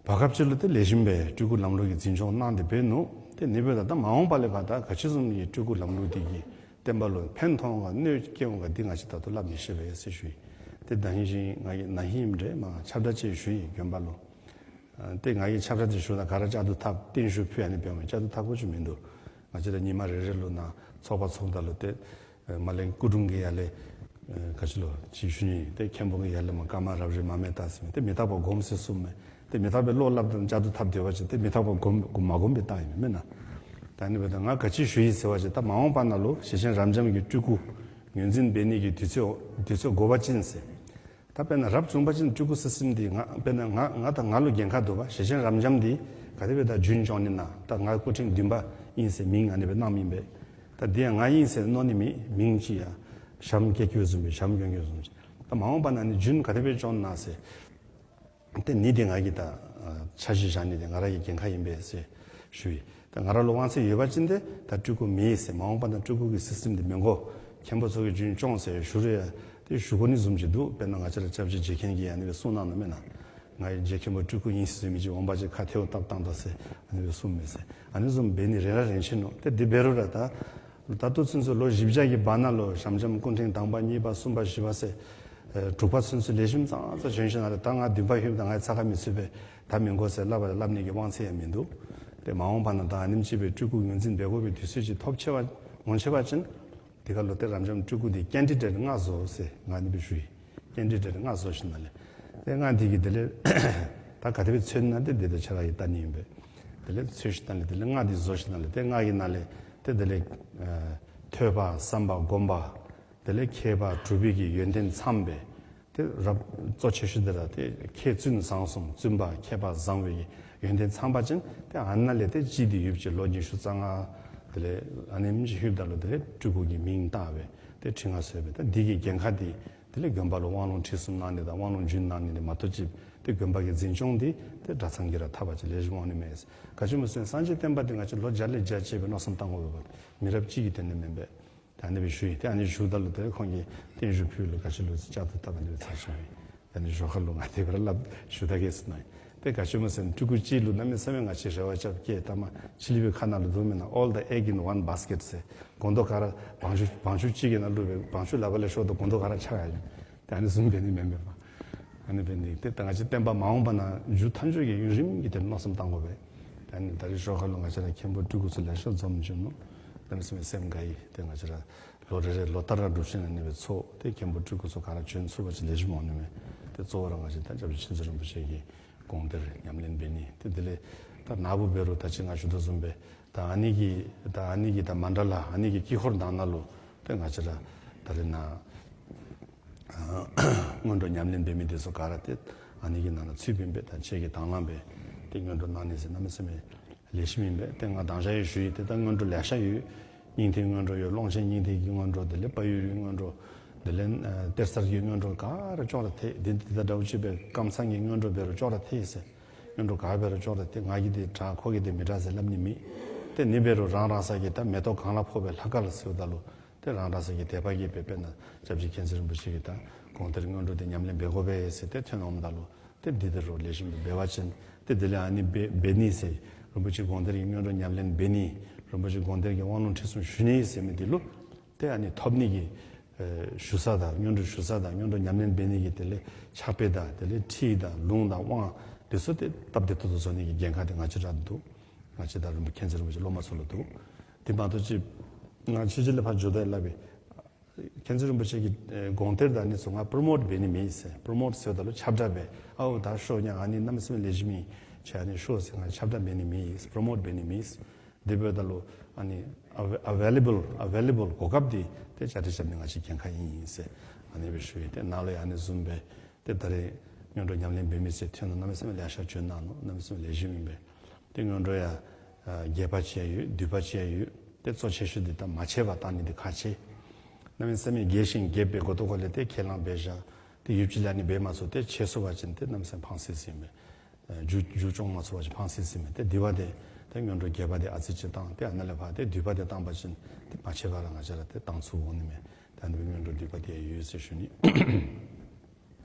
བར་སྐབས་ཅིག་ལུ་ཏེ་ལེགས་ཤོམ་སྦེ་སྤྲུལ་སྐུ་ལམ་ལུགས་ཀྱི་འཛིན་སྐྱོང་གནང་སྟེ་འབད་ནུག། ཏེ་ཨ་ནི་འབདཝ་ད་ད་མ་འོངས་པ་ལས་ཕར་ད་ག་ཅི་བཟུམ་གྱི་སྤྲུལ་སྐུ་ལམ་ལུགས་འདི་གིས་བསྟན་པ་ལུ་ཕན་ཐོགས་འོང་ག་གནོད་སྐྱེལ་འོང་ག་འདི་ང་བཅས་ད་ལྟོ་སླབ་མི་ཤེས་པས་ཟེར་ཞུ་ཡི། ཏེ་ད་ཧིང་ཅིག་ང་གིས་ན་ཧིང་ཨིནམ་འདྲས་མར་ཁྱབ་བསྒྲགས་ཅིག་ཞུ་ཡི་དགོན་པ་ལུ། ཨ་ཏེ་ང་གིས་ཁྱབ་བསྒྲགས་འདི་ཞུཝ་ད་ག་ར་བཅའ་བརྡུང་འཐབ་བརྟན་བཞུགས་ཕུལ་ཨ་ནི་འབདཝ་མས། བཅའ་བརྡུང་འཐབ་དགོཔ་ཅིག་མིན་འདུག། ང་བཅས་ར་ཉིནམ་རེ་རེ་ལུ་ནཱ་ཚོགས་པ་ཚོགསཔ་ད་ལུ་ཏེ་ཨེ་མར་ལས་སྐུ་དྲུང་གི་ཡར་ལས་ཨེ་ག་ཅི་ལོ་ཅིག་ཞུ་ནི། ཏེ་མཁན་པོ་གི་ཡར་ལས་མར་བཀའ་མ་རབ་རིབ་མ་མེད་ལྟ་ཟེར་མི་ཏེ་མི་རྟག་པ་སྒོམ་ཟེར་གསུངམ་མས། ཏེ་མི་རྟག་པའི་བློ་སླབ་དང་བཅའ་བརྡུང་འཐབ་སྡོད་པ་ཅིན་ཏེ་མི་རྟག་པ་སྒོམ་སྒོམ་མ་སྒོམ་པའི་རྟགས་ཨིན་མས་མེན་ན། ད་ཨ་ནི་འབདཝ་ད་ང་ག་ཅི་ཞུ་ཡི་ཟེར་བ་ཅིན་ད་མ་འོངས་པ་ནང་ལུ་ཞེ་ཆེན་རབ་འབྱམས་ཀྱི་སྤྲུལ་སྐུ་ངོས་འཛིན་འབད་ནི་གི་དུས་ཚོད་དུས་ཚོད་འགོར་བ་ཅིན་ཟེར། ད་དཔེར་ན་རབ་བྱུང་པ་ཅིན་སྤྲུལ་སྐུ་སིསི་ཊེམ་འདི་ང་དཔེར་ན་ང་ང་དང་ང་ལུ་འགན་ཁག་འདུག་པ། ཞེ་ཆེན་རབ་འབྱམས་འདི་ག་དེ་སྦེ་ད་རྒྱུན་སྐྱོང་ནི་ན། ད་ང་སྐུ་ཕྲེང་བདུན་པ་ཨིན་ཟེར་མིང་ཨ་ནི་སྦེ་གནངམ་ཨིན་པས། ད་འདི་ཡང་ང་ཨིན་ཟེར་མནོ་ནི་མེད། མིང་ཅིག་ཡང་ཞྭམོ་སྐྱེ་སྐྱེཝ་བཟུམ་སྦེ་ཞྭམོ་གྱོན་སྐྱེཝ་བཟུམ་ཅིག། ད་མ་འོངས་པ་ན་ནི་རྒྱུན་ག་དེ་སྦེ་སྐྱོང་ན་ཟེར། ཏེ་ཨ་ནི་འདི་ང་གིས་ད་ཨ་འཆར་གཞི་བཞག་ནི་འདི་ང་ར་གི་འགན་ཁག་ཨིན་པས་ཟེར་ཞུ་ཡི། ད་ང་ར་ལུ་དབང་ཚད་ཡོད་པ་ཅིན་ཏེ་ད་སྤྲུལ་སྐུ་མེད་ཟེར་མ་འོངས་པ་ན་སྤྲུལ་སྐུ་གི་སིསི་ཊེམ་འདི་མི་དགོ། མཁན་པོ་ཚུ་གིས་རྒྱུན་སྐྱོང་ཟེར་ཞུ་རུང་ཡང་ཏེ་ཞུ་དགོ་ནི་བཟུམ་ཅིག་འདུག། དཔེར་ན་ང་བཅས་ར་སྐྱབས་རྗེ་རྗེ་མཁན་གྱིས་ཨ་ནི་སྦེ་གསུངས་གནང་ནུག་མེན་ན། ང་གིས་རྗེ་མཁན་པོ་སྤྲུལ་སྐུ་ཨིན་ཟེར་མི་ཅིག་འོང་པ་ཅིན་ཁ་ཐལཝ་བཏབ་བཏང་ད་ཟེར་ཨ་ནི་སྦེ་གསུངམ་མས་ཟེར། ཨ་ནི་བཟུམ་འབད་ནི་རེ་ར་རན་ཆི་ནུག། ཏེ་འདི་འབད་རུང་ར་ད་ད་ལྟོ་ཚུན་ཚོད་ལོ་བཞི་བརྒྱ་གི་བར་ན་ལུ་ཞབས་འབྱམས་སྐུ་ཕྲེང་དང་པ་གཉིས་པ་གསུམ་པ་བཞི་པ་ཟེར་ཨེ་དྲུག་པ་ཚུན་ཚོད་ལེགས་ཤོམ་ཙང་ཙང་བྱོན་ཞིནམ་ལས་ད་ང་བདུན་པ་ལྷོདཔ་ད་ང་ཚ་ཁ་མི་ཚུད་པས། ད་མི་དགོ་ཟེར་སླབ་པ་སླབ་ནི་གི་དབང་ཚད་ཡང་མིན་འདུག། ཏེ་མ་འོངས་པ་ན་ད་ཨ་ནེམ་ཅིག་སྦེ་སྤྲུལ་སྐུ་ངོས་འཛིན་འབད་དགོ་པའི་དུས་ཚོད་ཅིག་ཐོབ་ཆེ་བ་འོང་ཆེ་བ་ཅིན་དེ་ཁར་ལུ་ཏེ་རབ་འབྱམས་སྤྲུལ་སྐུ་འདི་ཀེན་ཌི་ཌེཊ་ལྔ་བཟོ་ཟེར་ང་ཨ་ནི་སྦེ་ཞུ་ཡི། ཀེན་ཌི་ཌེཊ་ལྔ་བཟོ་ཞིནམ་ལས་ཏེ་ལྔ་འདི་གིས་དེ་ལས་ད་ག་དེ་སྦེ་འཚོལ་ན་ཏེ་འདི་ད་ཁྱེད་ར་གིས་བལྟ་ནི་ཨིན་པས། དེ་ལས་འཚོལ་ཞིནམ་ལས་དེ་ལས་ལྔ་འདི་བཟོ་ཞིནམ་ལས་ཏེ་ལྔ་གི་ནང་ལས་ཏེ་དེ་ལས་ཨེ་ཐོས་པ་བསམ་པ་སྒོམ་པ་དེ་ལས་མཁས་པ་གྲུབ་པའི་གི་ཡོན་ཏན་ཚངམ་སྦེ་ཏེ་རབ་གཙོ་ཆེ་ཤོས་འདི་ར་ཏེ་མཁས་བཙུན་བཟང་གསུམ། བཙུན་པ་མཁས་པ་བཟང་པོའི་གི་ཡོན་ཏན་ཚང་པ་ཅིན་ཏེ་ཨ་ནཱ་ལས་ཏེ་གཅིག་འདི་ཡོདཔ་ཅིག་ལོ་ཉི་ཤུ་རྩ་ལྔ་དེ་ལས་ཨ་ནེམ་ཅིག་ལྷོདཔ་ད་ལུ་དེ་ལས་སྤྲུལ་སྐུ་གི་མིང་བཏགས་སྦེ་ཏེ་ཁྲི་མངའ་གསོལ་སྦེ། ད་འདི་གི་འགན་ཁག་འདི་དེ་ལས་དགོན་པ་ལུ་དབང་ལུང་ཁྲིད་གསུམ་གནང་ནི་དང་དབང་ལུང་རྒྱུན་གནང་ནི་འདི་མ་གཏོགས་ཅིག་ཏེ་དགོན་པ་གི་འཛིན་སྐྱོང་འདི་ཏེ་གྲྭ་ཚང་གིས་ར་འཐབ་པ་ཅིན་ལེགས་ཤོམ་འོང་ནི་མས། ག་ཅི་སྨོ་ཟེར་ན་སངས་རྒྱས་བསྟན་པ་འདི་ང་བཅས་ལོ་བརྒྱ་ལས་བརྒྱ་བཅད་སྦེ་མནོ་བསམ་བཏང་དགོ་པས། མི་རབས་གཅིག་གི་དོན་ལས་མེན་པས། ད་ཨ་ནི་སྦེ་ཞུ་ཡི། ཏེ་ཨ་ནི་ཞུཝ་ད་ལུ་ཏེ་ཁོང་གིས་བརྟན་བཞུགས་ཕུལ་ལོ་ག་ཅི་ལོ་ཟེར་བཅའ་བརྡུང་འཐབ་ཨ་ནི་སྦེ་ཚར་ཞུ་ཡི། ད་ཨ་ནི་ཞོར་ཁ་ལུ་ང་དེ་སྦེ་ར་སླབ་ཞུ་ད་གེ་ཟེར་མནོ་ཡི། ཏེ་ག་ཅི་སྨོ་ཟེར་ན་སྤྲུལ་སྐུ་གཅིག་ལུ་གནམ་མེད་ས་མེད་ང་བཅས་རེ་བ་རྐྱབ་སྐྱེལ་ད་མ་ཕྱི་གླིང་པའི་ཁ་ནང་ལུ་འདུག་མེན་ན། All the egg in one basket ཟེར། སྒོང་རྡོག་ག་ར་བང་ཆུ་བང་ཆུ་གཅིག་གི་ནང་བླུགས་སྦེ་བང་ཆུ་ལག་པ་ལས་ཤོརཝ་ད་སྒོང་རྡོག་ག་ར་ཆག་ཡར་འགྱོ། ཏེ་ཨ་ནི་བཟུམ་འབད་ནི་མེན་པས་པ། ཨ་ནི་འབད་ནི་ཏེ་ད་ང་བཅས་བསྟན་པ་མ་འོངས་པ་ན་མཇུག་མཐའ་མཇུག་གི་ཡུན་རིངམོ་གི་དོན་མནོ་བསམ་བཏང་དགོ་པས། ཏེ་ཨ་ནི་ད་རིས་ཞོར་ཁ་ལུ་ང་བཅས་ར་མཁན་པོ་སྤྲུལ་སྐུ་ཚུ་ལེ་ཤ་འཛོམས་བྱུང་ནུག། ད་ཨ་ནི་བཟུམ་སྦེ་སེམས་དགའ་ཡི། ཏེ་ང་བཅས་ར་ལོ་རེ་རེ་ལོ་ལྟར་ར་སྒྲུབ་ཆེན་ཨ་ནི་སྦེ་ཚོགས། ཏེ་མཁན་པོ་སྤྲུལ་སྐུ་ཚུ་ག་ར་བྱོན་ཚུགས་པ་ཅིན་ལེགས་ཤོམ་འོང་ནི་མས། ཏེ་གཙོ་བོ་ར་ང་བཅས་ད་སྐྱབས་རྗེ་མཁྱེན་བརྩེ་རིན་པོ་ཆེ་གི་དགོངས་གཏེར་ཉམས་ལེན་འབད་ནི། ཏེ་དེ་ལས་ད་ནཱ་བུ་འབད་རུང་ད་ཅི་ང་ཞུ་དོ་བཟུམ་སྦེ་ད་ཨ་ནི་གི་ད་ཨ་ནི་གི་ད་མཎྜལ་ཨ་ནི་གི་དཀྱིལ་འཁོར་དང་ནང་ལུ་ཏེ་ང་བཅས་ར་ད་རེས་ནཱ་ཨ་སྔོན་འགྲོ་ཉམས་ལེན་འབད་མི་འདི་ཚུ་ག་ར་ཏེ་ཨ་ནི་གི་ནང་ན་ཚུདཔ་ཨིན་པས། ད་ཁྱེད་ཀྱིས་དང་བླངས་སྦེ་ཏེ་སྔོན་འགྲོ་གནང་ནི་ཟེར་གནམ་མེད་ས་མེད་ལེགས་ཤོམ་ཨིན་པས། ཏེ་ང་དང་ཞག་ཡང་ཞུ་ཡི། ཏེ་ད་སྔོན་འགྲོ་ལེ་ཤ་ཡོད། སྙིང་ཐིག་སྔོན་འགྲོ་ཡོད། ཀློང་ཆེན་སྙིང་ཐིག་གི་སྔོན་འགྲོ། དེ་ལས་དཔལ་ཡུལ་སྔོན་འགྲོ། དེ་ལས་ཨ་གཏེར་གསར་གྱི་སྔོན་འགྲོ་ག་ར་ཅོག་ར་འཐད། འདི་འདི་ད་འདྲཝ་ཅིག་སྦེ་ཀམ་ཚང་གི་སྔོན་འགྲོ་འབད་རུང་ཅོག་ར་འཐད་ཟེར། སྔོན་འགྲོ་ག་འབད་རུང་ཅོག་ར་འཐད། ང་གིས་འདི་དྲག་ཁོ་གིས་འདི་མི་དྲག་ཟེར་སླབ་ནི་མེད། ཏེ་ཨ་ནི་འབད་རུང་རང་རང་སོ་གི་ད་མེ་ཏོག་གང་ལ་ཕོག་པའི་ལྷ་སྐལ་ཟེརཝ་ད་ལུ་ཏེ་རང་རང་སོ་གི་དད་པ་གིས་སྦེ་དཔེར་ན་སྐྱབས་རྗེ་མཁྱེན་བརྩེ་རིན་པོ་ཆེ་གིས་ད་དགོངས་གཏེར་སྔོན་འགྲོ་འདི་ཉམས་ལེན་འབད་དགོ་པས་ཟེར་ཏེ་ཐོན་འོངམ་ད་ལུ་ཏེ་འདི་འབད་རུང་ལེགས་ཤོམ་སྦེ་འབད་བ་ཅིན་ཏེ་དེ་ལས་ཨ་ནི་འབད་འབད་ནི་ཟེར་རིན་པོ་ཆེ་དགོངས་གཏེར་གྱི་སྔོན་འགྲོ་ཉམས་ལེན་འབད་ནི་རིན་པོ་ཆེ་དགོངས་གཏེར་གྱི་དབང་ལུང་ཁྲིད་གསུམ་ཞུ་ནི་ཟེར་མི་འདི་ལུ་ཏེ་ཨ་ནི་ཐོབ་ནི་གི་ཨེ་ཞུ་ས་དང་སྔོན་འགྲོ་ཞུ་ས་དང་སྔོན་འགྲོ་ཉམས་ལེན་འབད་ནི་གི་དེ་ལས་ཕྱག་དཔེ་དང་དེ་ལས་ཁྲིད་དང་ལུང་དང་དབང་འདི་ཚུ་ཏེ་སྟབས་བདེ་ཏོག་ཏོ་བཟོ་ནི་གི་འགན་ཁག་འདི་ང་བཅས་ར་འདུག། ང་བཅས་ད་རིན་པོ་མཁྱེན་བརྩེ་རིན་པོ་ཆེ་སློབ་མ་ཚུ་ལུ་འདུག། དེ་མ་གཏོགས་ཅིག་ང་ཕྱི་རྒྱལ་ལས་ཕར་འགྱོཝ་ད་ལུ་སྦེ་མཁྱེན་བརྩེ་རིན་པོ་ཆེ་གི་ཨེ་དགོངས་གཏེར་དང་ཨ་ནི་ཚུ་ང་པྲོ་མོཊ་འབད་ནི་མེད་ཟེར། པྲོ་མོཊ་ཟེརཝ་ད་ལུ་ཁྱབ་བསྒྲགས་འབད། ཨའུ་ད་ཤོག་ཉ་ཨ་ནི་གནམ་མེད་ས་མེད་ལེགས་ཤོམ་ཨིན་ཟེར་ཨ་ནི་ཤོག་ཟེར་ང་ཁྱབ་བསྒྲགས་འབད་ནི་མེད། པྲོ་མོཊ་འབད་ནི་མེད། དེ་འབདཝ་ད་ལུ་ཨ་ནི་ཨ་ཝེ་ཨ་ཝེ་ལེ་བཱལ་ཨ་ཝེ་ལེ་བཱལ་གོ་སྐབས་འདི་ཏེ་བཅའ་སྒྲིག་རྐྱབ་ནི་ང་བཅས་འགན་ཁག་ཨིན་ཟེར་ཨ་ནི་སྦེ་ཞུ་ཡི། ཏེ་ནཱ་ལུ་ཡང་ཨ་ནི་བཟུམ་སྦེ་ཏེ་ད་རེས་སྔོན་འགྲོ་ཉམས་ལེན་འབད་མི་ཚུ་ཐོན་ནུག། གནམ་མེད་ས་མེད་ལེ་ཤ་བྱོན་གནང་ནུག། གནམ་མེད་ས་མེད་ལེགས་ཤོམ་ཨིན་པས། ཏེ་སྔོན་འགྲོ་ཡང་ཨ་རྒྱས་པ་ཅིག་ཡང་ཡོད། བསྡུས་པ་ཅིག་ཡང་ཡོད། ཏེ་གཙོ་ཆེ་ཤོས་འདི་ད་མ་ཆད་པར་བཏང་ནི་འདི་ཁག་ཆེ། གནམ་མེད་ས་མེད་རྒྱས་ཤིང་རྒྱསཔ་སྦེ་འགོ་ཐོག་ཁ་ལས་ཏེ་ཁས་བླངས་འབད་བཞག། ཏེ་ཡུདཔ་ཅིག་ལས་ཨ་ནི་འབད་མ་ཚུགས་ཏེ་ཆད་སོང་པ་ཅིན་ཏེ་གནམ་མེད་ས་མེད་ཕངས་སི་སི་ཨིན་པས། ཨ་མཇུག་མཇུག་སྐྱོང་མ་ཚུགས་པ་ཅིན་ཕངས་སི་སི་ཨིན་མས། ཏེ་དེ་འབདཝ་ད་ཏེ་སྔོན་འགྲོ་རྒྱས་པ་འདི་ཨ་ཙི་ཅིག་བཏང་། ཏེ་ཨ་ནཱ་ལས་ཕར་ཏེ་བསྡུས་པ་འདི་བཏང་པ་ཅིན་ཏེ་མ་ཆད་པ་ར་ང་བཅས་ར་ཏེ་བཏང་ཚུགསཔ་འོང་ནི་མས། ད་ཨ་ནི་སྦེ་སྔོན་འགྲོ་བསྡུས་པ་འདི་ཡང་ཡོད་ཟེར་ཞུ་ནི།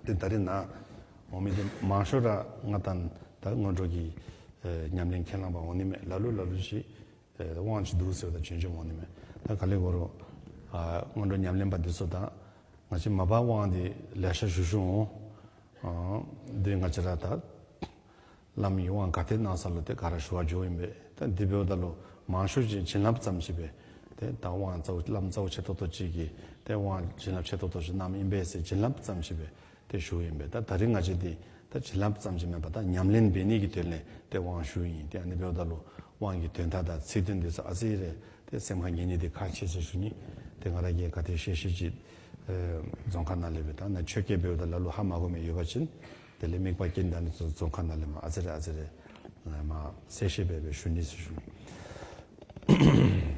ཏེ་ད་རེས་ནཱ་འོང་མི་འདི་མང་ཤོས་ར་ང་དང་ད་སྔོན་འགྲོ་གི་ཨེ་ཉམས་ལེན་ཁས་བླངས་པ་འོང་ནི་མས། ལ་ལུ་ལ་ལུ་ཅིག་ཨེ་དབང་ཅིག་འདུག་ཟེརཝ་ད་བྱོན་བྱོནམ་འོང་ནི་མས། ད་ག་ལས་འགོར་རུང་ཨ་སྔོན་འགྲོ་ཉམས་ལེན་པ་འདི་ཚུ་དང་ང་བཅས་མ་པ་དབང་འདི་ལེ་ཤ་ཞུ་ཞུཝ་འོང་། ཨ་འདི་ང་བཅས་ར་ད་བླམ་གིས་དབང་ག་དེ་གནང་ས་ལུ་ཏེ་ག་ར་ཞུ་བར་འགྱོཝ་ཨིན་པས། ད་འདི་འབདཝ་ད་ལུ་མང་ཤོས་ཅིག་བྱིན་རླབས་ཙམ་ཅིག་སྦེ་ཏེ་ད་དབང་རྩ་བ་བླམ་རྩ་བ་ཆེ་ཏོག་ཏོ་ཅིག་གིས་ཏེ་དབང་བྱིན་རླབས་ཆེ་ཏོག་ཏོ་ཅིག་གནངམ་ཨིན་པས་ཟེར་བྱིན་རླབས་ཙམ་ཅིག་སྦེ་ཏེ་ཞུཝ་ཨིན་པས། ད་ད་རེས་ང་བཅས་འདི་ད་བྱིན་རླབས་ཙམ་ཅིག་མེན་པར་ད་ཉམས་ལེན་འབད་ནི་གི་དོན་ལས་ཏེ་དབང་ཞུཝ་ཨིན། ཏེ་ཨ་ནི་འབདཝ་ད་ལུ་དབང་གི་དོན་དག་དང་ཚིག་དོན་འདི་ཚུ་ཨ་ཙི་རེ་ཏེ་སེམས་ཁར་ངེས་ནི་འདི་ཁག་ཆེ་ཟེར་ཞུ་ནི། ཏེ་ང་ར་གིས་ག་དེ་ཤེས་ཤེས་ཅིག་ཨེ་རྫོང་ཁ་ནང་ལས་སྦེ་ད་ནཱ་ཆོས་སྐད་འབདཝ་ད་ལ་ལུ་ཧ་མ་གོ་མི་ཡོད་པ་ཅིན་དེ་ལས་དམིགས་པ་སྐྱེན་ད་ནི་རྫོང་ཁ་ནང་ལས་མར་ཨ་ཙི་རེ་ཨ་ཙི་རེ་མར་གསལ་བཤད་འབད་འབད་ཞུ་ནི་ཟེར་ཞུ་ནི།